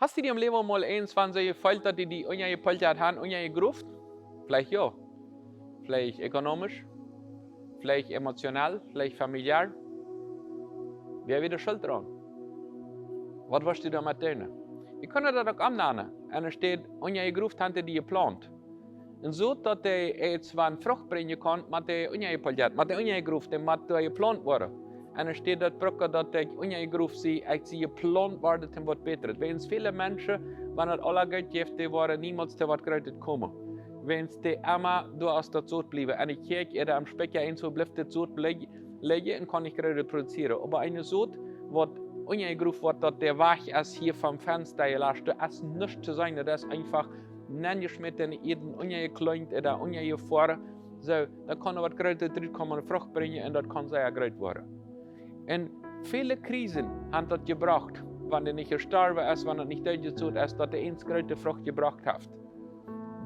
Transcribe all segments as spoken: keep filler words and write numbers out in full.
Hast du die em Läwen mol eens von soo jefeelt, daut die die unjajepoltjat han, unjajegroft? Veleicht jo. Veleicht ekonomisch, veleicht emotional, veleicht familiär. Wäa wia de Schult doaraun? Waut woascht du doamet doonen? Wie kjennen daut uk aunnanen. Enne Städ unjajegroft han dee die jeplaunt. Un soo daut dee eets wan Frucht brinjen kaun, mott dee unjajepoltjat, mott dee unjajegroft, dee mott doa jeplaunt woaren. Enne Städ daut brucken, daut ekj unjajegroft sie, ekj sie jeplaunt worden toom waut Bätret. Wäajens väle Menschen, wan daut aula goot jeft, dee woaren niemols to waut Grootet komen. Wäajens dee emma doa aus daut Sot bliewen. Enne Kjäakj, ooda em Spikja, eenswoo blift daut Sot blie-, lidjen un kaun nich Grootet produzieren. Oba eene Sot, waut unjajegroft woat, daut dee wajch es hia vom Fensta jelascht, doa es nuscht to seenen, daut es eefach nenjeschmäten enne Ieed, unjajekjleent ooda unjajefoaren. Soo, dan kaun doa waut Grootet rutkomen un Frucht brinjen un daut kaun sea groot woaren. Un väle Krisen han daut jebrocht, wan dee nich jestorwen es, wan daut nich derchjesot es, daut dee eent groote Frucht jebrocht haft.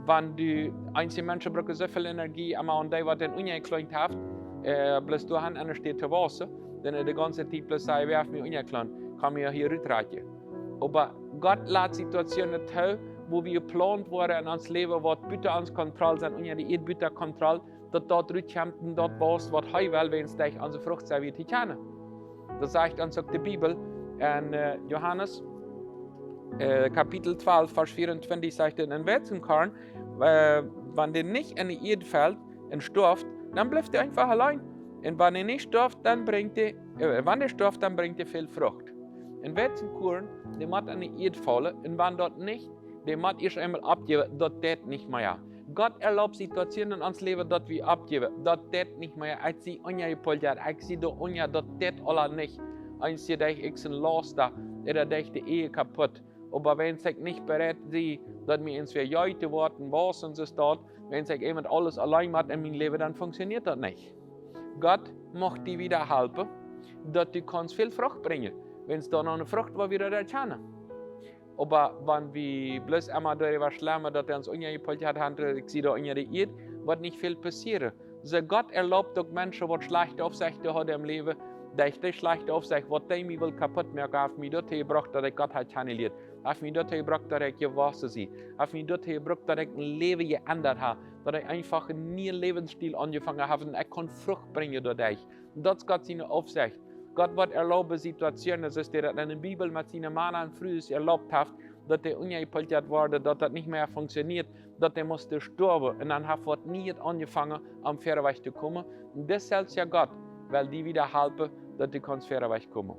Wan du, eenje Menschen brucken soo väl Energie, emma aun dee waut dän unjajekjleent haft, äh, bloos doa han enne Städ to wausen, dan de gaunze Tiet bloos sajen: "Wäa haft mie unjakjleent? Kaun mie hia rutrakjen." Oba Gott lat Situationen too, wua wie jeplaunt woaren en ons Läwen, waut buta ons Kontroll sent, unja de Ieed buta Kontroll, daut daut rutkjemt un daut waust, waut hee well, wäajens dee onse Frucht sent, wie to kjanen. Daut sajcht ons uk de Bibel en, äh, Johanes, äh, Kapitel twalf, Varsch vieruntwintich sajcht et: "En Weizenkorn, äh, wan dee nich enne Ieed felt un stoaft, dan blift dee eefach auleen. Un wan dee nich stoaft, dan brinjt dee, äh, wan dee stoaft, dan brinjt dee väl Frucht." En Weizenkorn, dee mott enne Ieed faulen, un wan daut nich, dee mott ieescht eemol oppjäwen, daut deit nich mea. Gott erlaubt Situationen en ons Läwen, daut wie oppjäwen, daut deit nich mea. Ekj sie unjajepoltjat, ekj sie doa unja, daut deit aula nich. Eent sie dee ekj sien Lasta, ooda dee de Ehe kaputt. Oba wan ekj nich bereit sie, daut mie eent wada jeit to woaren, waut ons es daut, wan ekj eemol aules auleen mott en mien Läwen, dan funkjsioneet daut nich. Gott mucht die wada halpen, daut du kaust väl Frucht brinjen, wan doa noch eene Frucht woat, wada doa kjennen. Oba wan wie bloos emma doaräwa schlemmen, daut dee ons unjajepoltjat han, ekj sie doa unja de Ieed, woat nich väl passieren. Soo Gott erlaubt uk Menschen, waut schlajchte Aufsechten hauden em Läwen, daut dee schlajchte Aufsecht, waut dee mie well kaputt moaken, haft mie doatoo jebrocht, daut ekj Gott haud kjanen jelieet. Haft mie doatoo jebrocht, daut ekj jewossen sie. Haft mie doatoo jebrocht, daut ekj mien Läwen jeendat hab. Daut ekj eefach een nieen Läwensstil aunjefongen hab un ekj kunn Frucht brinjen doaderch. Daut es Gott siene Aufsecht. Gott woat erlauben Situationen, soo aus hee daut en de Bibel met siene Mana un Frues erlaubt haft, daut dee unjajepoltjat worden, daut daut nich mea funkjsioneet, daut dee musten stoawen un dan haft waut Nieet aunjefongen, om wieda wajch to komen. Un daut selwje Gott well die wada halpen, daut du kaust wieda wajch komen.